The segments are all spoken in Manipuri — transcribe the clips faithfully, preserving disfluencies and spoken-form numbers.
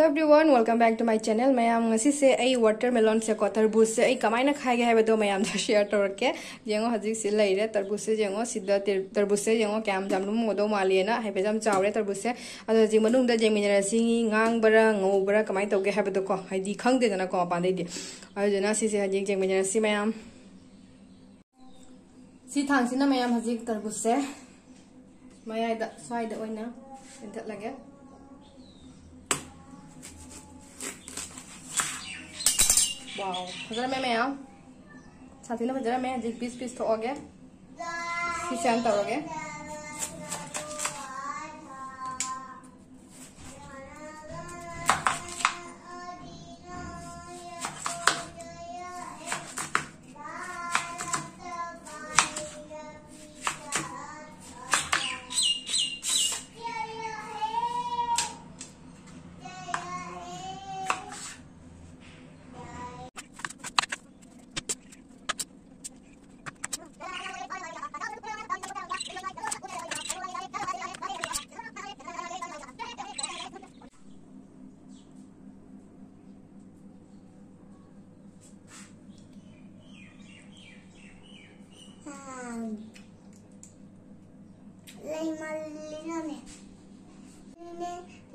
Everyone, welcome back to my channel. ꯃꯌꯥꯝ, ꯉꯁꯤꯁꯦ ꯑꯩ watermelon ꯁꯦꯀꯣ, ꯇꯔꯕꯨꯖꯁꯦ ꯑꯩ ꯀꯃꯥꯏꯅ ꯈꯥꯏꯒꯦ ꯍꯥꯏꯕꯗꯣ ꯃꯌꯥꯝꯗ share ꯇꯧꯔꯛꯀꯦ꯫ ꯌꯦꯡꯉꯣ, ꯍꯧꯖꯤꯛꯁꯤ ꯂꯩꯔꯦ ꯇꯔꯕꯨꯖꯁꯦ꯫ ꯌꯦꯡꯉꯣ, ꯁꯤꯗ ꯇꯔ-, ꯇꯔꯕꯨꯖꯁꯦ ꯌꯦꯡꯉꯣ, ꯀꯌꯥꯝ ꯌꯥꯝ ꯂꯨꯝꯃꯝꯒꯗꯧ ꯃꯥꯜꯂꯦꯅ꯫ ꯍꯥꯏꯐꯦꯠ ꯌꯥꯝ ꯆꯥꯎꯔꯦ ꯇꯔꯕꯨꯖꯁꯦ꯫ ꯑꯗꯣ ꯍꯧꯖꯤꯛ ꯃꯅꯨꯡꯗ ꯌꯦꯡꯃꯤꯟꯅꯔꯁꯤ, ꯉꯥꯡꯕ꯭ꯔꯥ ꯉꯧꯕ꯭ꯔꯥ ꯀꯃꯥꯏꯅ ꯇꯧꯒꯦ ꯍꯥꯏꯕꯗꯣꯀꯣ, ꯍꯥꯏꯗꯤ ꯈꯪꯗꯦꯗꯅꯀꯣ ꯃꯄꯥꯟꯗꯩꯗꯤ꯫ ꯑꯗꯨꯗꯨꯅ ꯁꯤꯁꯦ ꯍꯧꯖꯤꯛ ꯌꯦꯡꯃꯤꯟꯅꯔꯁꯤ ꯃꯌꯥꯝ꯫ ꯁꯤ ꯊꯥꯡꯁꯤꯅ ꯃꯌꯥꯝ ꯍꯧꯖꯤꯛ ꯇꯔꯕꯨꯖꯁꯦ ꯃꯌꯥꯏꯗ ꯁ꯭ꯋꯥꯏꯗ ꯑꯣꯏꯅ ꯆꯤꯡꯊꯠꯂꯒꯦ꯫ ꯋꯥꯎ, ꯐꯖꯔꯝꯃꯦ ꯃꯌꯥꯝ꯫ ꯁꯥꯊꯤꯅ ꯐꯖꯔꯝꯃꯦ꯫ ꯍꯧꯖꯤꯛ piece piece ꯊꯣꯛꯑꯒꯦ꯫ ꯁꯤ ꯁꯨꯃꯥꯏꯅ ꯇꯧꯔꯒꯦ꯫ ꯂꯩꯃꯜꯂꯤꯅꯅꯦ꯫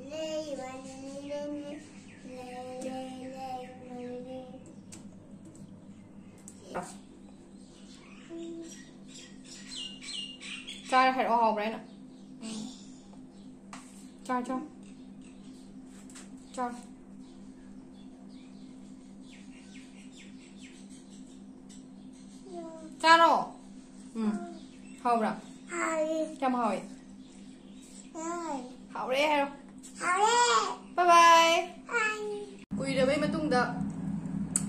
ꯂꯩꯃꯜꯂꯤꯅꯅꯦ꯫ ꯂꯩ, ꯂꯩ, ꯂꯩꯃꯜꯂꯤ꯫ ꯆꯥꯔ ꯍꯥꯏꯔꯛꯑꯣ, ꯍꯥꯎꯕ꯭ꯔꯥ ꯍꯥꯏꯅ꯫ ꯆꯥꯔ, ꯆꯥꯔ꯫ ꯆꯥꯔ꯫ ꯆꯥꯔꯣ꯫ ꯎꯝ꯫ ꯍꯥꯎꯕ꯭ꯔꯥ? ꯍꯥꯎꯋꯦ꯫ ꯀꯌꯥꯝ ꯍꯥꯎꯋꯤ? ꯍꯥꯎꯋꯦ꯫ ꯍꯥꯎꯔꯦ ꯍꯥꯏꯔꯣ꯫ ꯍꯥꯎꯔꯦ꯫ Bye bye꯫ Bye꯫ ꯀꯨꯏꯔꯕꯩ ꯃꯇꯨꯡꯗ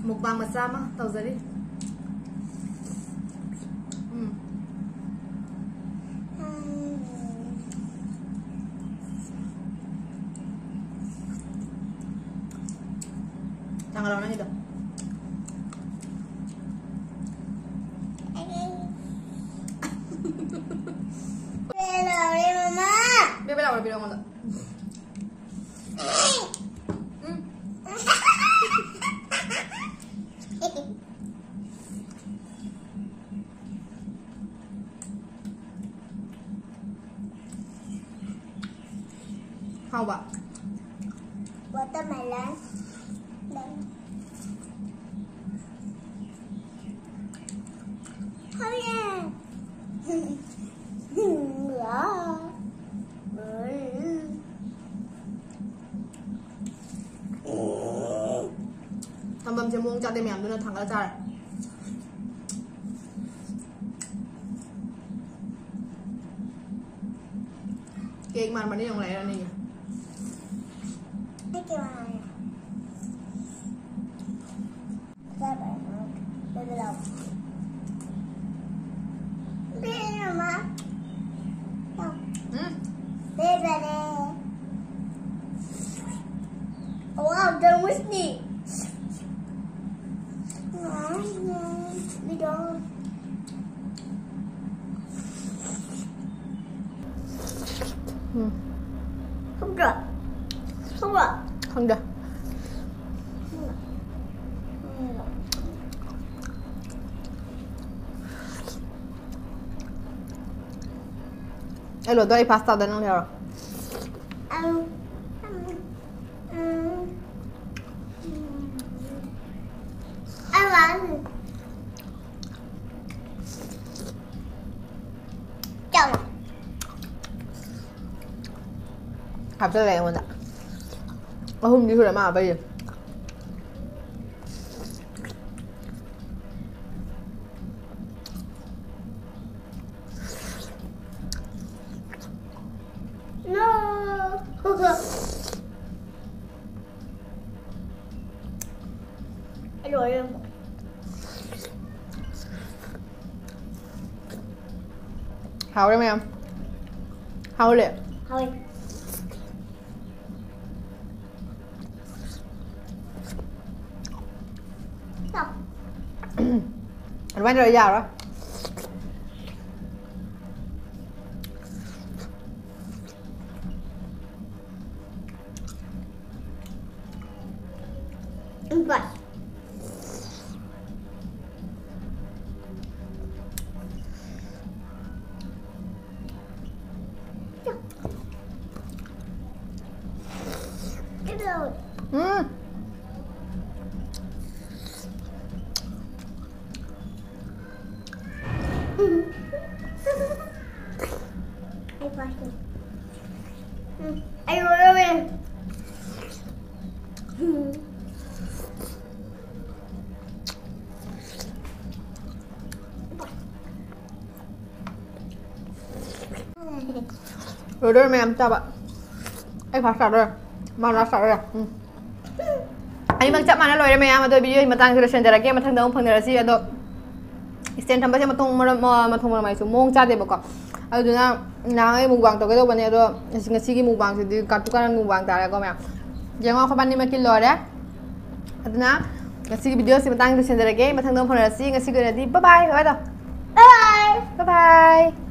mukbang ꯃꯆꯥ ꯑꯃ ꯇꯧꯖꯔꯤ꯫ ꯎꯝ꯫ ꯎꯝ꯫ ꯊꯥꯡꯒꯠꯂꯛꯑꯣ ꯅꯪꯒꯤꯗꯣ꯫ ꯕꯦꯕꯦ ꯂꯥꯎꯔꯦ, ꯃꯃꯥ꯫ ꯕꯦꯕꯦ ꯂꯥꯎꯔꯦ, ꯄꯤꯔꯛꯑꯣ ꯑꯩꯉꯣꯟꯗ꯫ ꯍꯥꯎꯕ꯫ Watermelon. ꯍꯧꯔꯦ꯫ ꯊꯝꯐꯝꯁꯦ ꯃꯑꯣꯡ ꯆꯥꯗꯦ ꯃꯌꯥꯝꯗꯨꯅ ꯊꯥꯡꯒꯠꯂ ꯆꯥꯔꯦ꯫ ꯀꯦꯛ ꯃꯥꯟꯕꯅꯤ ꯌꯦꯡꯉꯨ ꯂꯥꯛꯏꯔꯅꯤ꯫ ꯑꯩ ꯀꯦꯛ ꯃꯥꯟꯕꯅꯦ꯫ ꯆꯥꯕ ꯌꯥꯝ ꯍꯥꯎꯋꯦ꯫ ꯕꯦꯕꯤ ꯂꯥꯎ꯫ ꯕꯦꯕꯤ ꯃꯃꯥ꯫ ꯂꯥꯎ꯫ Um. Baby baby. Wow, there was me. We don't. Um. ꯈꯪꯕ꯭ꯔꯣ? ꯈꯪꯕ꯭ꯔꯣ? ꯈꯪꯗꯦ꯫ ꯑꯩ ꯂꯣꯏꯗꯣꯔꯦ, ꯑꯩ ꯄꯥꯁ ꯇꯥꯗ ꯅꯪ ꯂꯩꯍꯧꯔꯣ꯫ ꯎꯝ, ꯎꯝ, ꯎꯝ, ꯎꯝ꯫ ꯆꯥꯎ꯫ ꯍꯥꯞꯆꯜꯂꯦ ꯑꯩꯉꯣꯟꯗ꯫ ꯑꯍꯨꯝꯗꯤ ꯁꯨꯔꯦ ꯃꯥ ꯍꯥꯞꯄꯩꯁꯦ꯫ No. ꯂꯣꯏꯔꯦ꯫ ꯍꯥꯎꯔꯦ ꯃꯌꯥꯝ꯫ ꯍꯥꯎꯔꯦ꯫ ꯍꯥꯎꯋꯦ꯫ ꯆꯥꯎ꯫ ꯑꯗꯨꯃꯥꯏꯅ ꯇꯧꯔ ꯌꯥꯔꯣꯏ꯫ ꯎꯝ, ꯕꯁ꯫ ꯎꯝ꯫ ꯑꯩ ꯂꯣꯏꯔꯦ꯫ ꯂꯣꯏꯗꯧꯔꯦ ꯃꯌꯥꯝ ꯆꯥꯕ꯫ ꯑꯩ ꯐꯥꯔꯁ ꯇꯥꯗꯣꯔꯦ꯫ ꯃꯥ ꯂꯥꯁ ꯇꯥꯗꯣꯔꯦ꯫ ꯎꯝ꯫ ꯑꯅꯤꯃꯛ ꯆꯞ ꯃꯥꯟꯅ ꯂꯣꯏꯔꯦ ꯃꯌꯥꯝ꯫ ꯑꯗꯣ ꯚꯤꯗꯤꯑꯣꯒꯤ ꯃꯇꯥꯡꯁꯤꯗ ꯂꯣꯏꯁꯤꯟꯖꯔꯒꯦ꯫ ꯃꯊꯪꯗ ꯑꯃꯨꯛ ꯐꯪꯅꯔꯁꯤ꯫ ꯑꯗꯣ stand ꯊꯝꯕꯁꯦ ꯃꯊꯣꯡ ꯃꯔꯝ, ꯃ-, ꯃꯊꯣꯡ ꯃꯔꯝ ꯍꯥꯏꯁꯨ ꯃꯑꯣꯡ ꯆꯥꯗꯦꯕꯀꯣ꯫ ꯑꯗꯨꯗꯨꯅ ꯅꯍꯥꯟ ꯑꯩ mukbang ꯇꯧꯒꯦ ꯇꯧꯕꯅꯦ꯫ ꯑꯗꯣ ꯉꯁꯤ, ꯉꯁꯤꯒꯤ mukbangꯁꯤꯗꯤ ꯀꯥꯇꯨ ꯀꯥꯔꯟ mukbang ꯇꯥꯔꯦꯀꯣ ꯃꯌꯥꯝ꯫ ꯌꯦꯡꯉꯣ ꯑꯩꯈꯣꯏꯕꯥꯅꯤꯃꯛꯀꯤ ꯂꯣꯏꯔꯦ꯫ ꯑꯗꯨꯅ ꯉꯁꯤꯒꯤ ꯚꯤꯗꯤꯑꯣꯁꯤ ꯃꯇꯥꯡꯗ ꯂꯣꯏꯁꯤꯟꯖꯔꯒꯦ꯫ ꯃꯊꯪꯗ ꯑꯃꯨꯛ ꯐꯪꯅꯔꯁꯤ꯫ ꯉꯁꯤꯒꯤ ꯑꯣꯏꯅꯗꯤ bye bye꯫ Bye bye꯫ Bye bye꯫